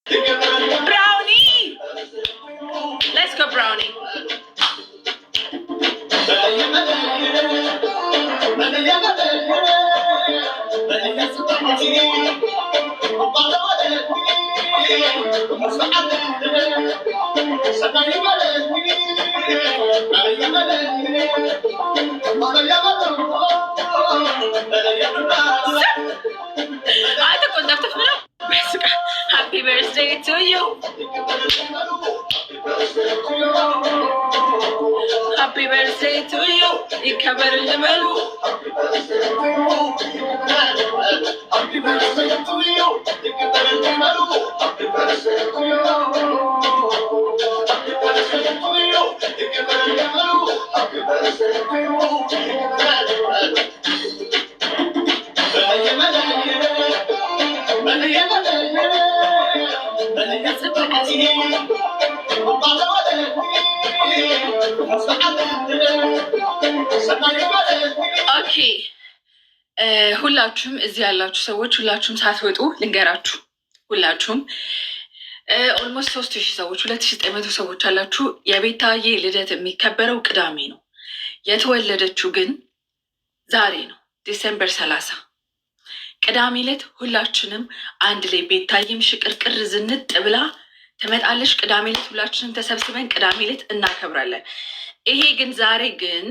Brownie, let's go brownie. አንተ ቆንጠፍተፍ ምነው። Happy birthday to you. Happy birthday to you. ይከበር ልበሉ። Happy birthday to you. Happy birthday to you. Happy birthday to you. Happy birthday to you. Okay፣ ሁላችሁም እዚህ ያላችሁ ሰዎች፣ ሁላችሁም ሳትወጡ ልንገራችሁ። ሁላችሁም almost 3000 ሰዎች፣ 2900 ሰዎች አላችሁ። የቤታዬ ልደት የሚከበረው ቅዳሜ ነው። የተወለደችው ግን ዛሬ ነው፣ December 30። ቅዳሜ ዕለት ሁላችንም አንድ ላይ ቤታዬም ሽቅርቅር ዝንጥ ብላ ትመጣለች። ቅዳሜ ዕለት ሁላችንም ተሰብስበን ቅዳሜ ዕለት እናከብራለን። ይሄ ግን ዛሬ ግን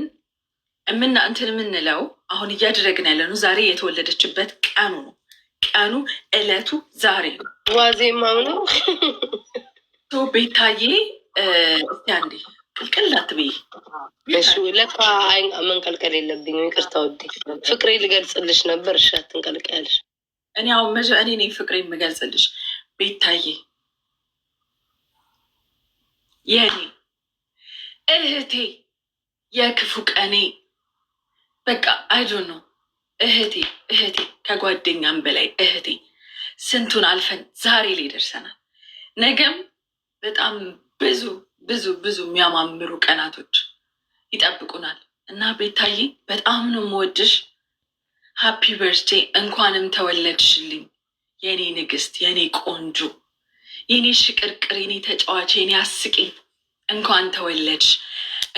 እምና እንትን የምንለው አሁን እያደረግን ያለ ነው። ዛሬ የተወለደችበት ቀኑ ነው። ቀኑ እለቱ ዛሬ ነው። ዋዜማው ነው። ቤታዬ፣ እስቲ አንዴ ቅልቅል አትበይ። እሺ፣ ለካ አይ መንቀልቀል የለብኝም። ይቅርታ ውዴ፣ ፍቅሬ ልገልጽልሽ ነበር። እሺ፣ አትንቀልቀያለሽ። እኔ አሁን እኔ ነኝ ፍቅሬ የምገልጽልሽ። ቤታዬ፣ የኔ እህቴ፣ የክፉ ቀኔ፣ በቃ I don't know፣ እህቴ፣ እህቴ፣ ከጓደኛም በላይ እህቴ። ስንቱን አልፈን ዛሬ ላይ ደርሰናል። ነገም በጣም ብዙ ብዙ ብዙ የሚያማምሩ ቀናቶች ይጠብቁናል እና ቤታዬ፣ በጣም ነው የምወድሽ። Happy birthday፣ እንኳንም ተወለድሽልኝ የኔ ንግስት፣ የኔ ቆንጆ፣ የኔ ሽቅርቅር፣ የኔ ተጫዋች፣ የኔ አስቂኝ፣ እንኳን ተወለድሽ፣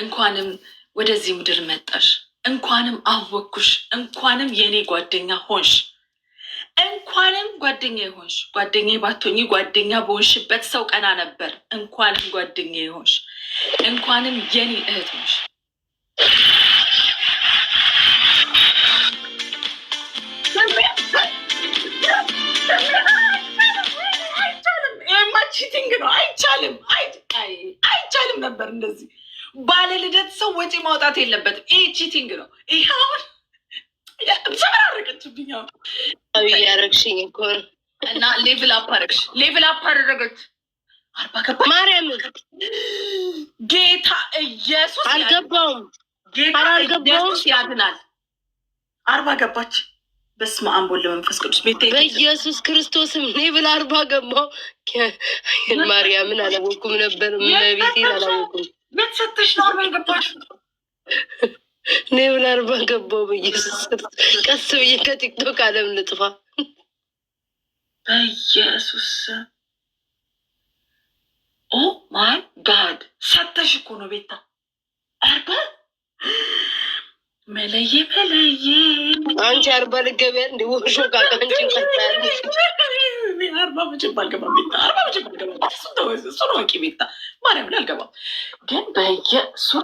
እንኳንም ወደዚህ ምድር መጣሽ፣ እንኳንም አወኩሽ፣ እንኳንም የኔ ጓደኛ ሆንሽ፣ እንኳንም ጓደኛ ሆንሽ። ጓደኛ ባትሆኚ ጓደኛ በሆንሽበት ሰው ቀና ነበር። እንኳንም ጓደኛ ሆንሽ፣ እንኳንም የኔ እህት ሆንሽ። አይቻልም። ይሄማ cheating ነው። አይቻልም፣ አይቻልም ነበር እንደዚህ። ባለ ልደት ሰው ወጪ ማውጣት የለበትም። ይሄ cheating ነው። ይሄ አሁን ተበራረቀችብኝ አሁን። እያረግሽኝ እኮ ነው። እና level up አደረግሽ፣ level up አደረገች። 40 ገባ። ማርያም። ጌታ ኢየሱስ። አልገባውም። ጌታ ኧረ አልገባውም። ኢየሱስ ያድናል። 40 ገባች። በስመ አብ ወወልድ ወመንፈስ ቅዱስ። ቤታ። በኢየሱስ ክርስቶስም level 40 ገባው። ማርያምን አላወኩም ነበር። እመቤቴን አላወኩም። የት ሰተሽ ነው 40 የገባሽ? Level 40 ገባው። በኢየሱስ ክርስቶስ፣ ቀስ ብዬ ከቲክቶክ አለም ልጥፋ። በኢየሱስ፣ oh my God፣ ሰተሽ እኮ ነው ቤታ፣ 40። መለየ መለየ። አንቺ 40 ልገቢያ እንዲ ወሾ አንቺን ቀጣያለሽ። 40 መቼም አልገባም ቤታ፣ 40 መቼም አልገባም። እሱን ተወው፣ እሱን እወቂ ቤታ፣ ማርያምን አልገባም። ግን በየሱ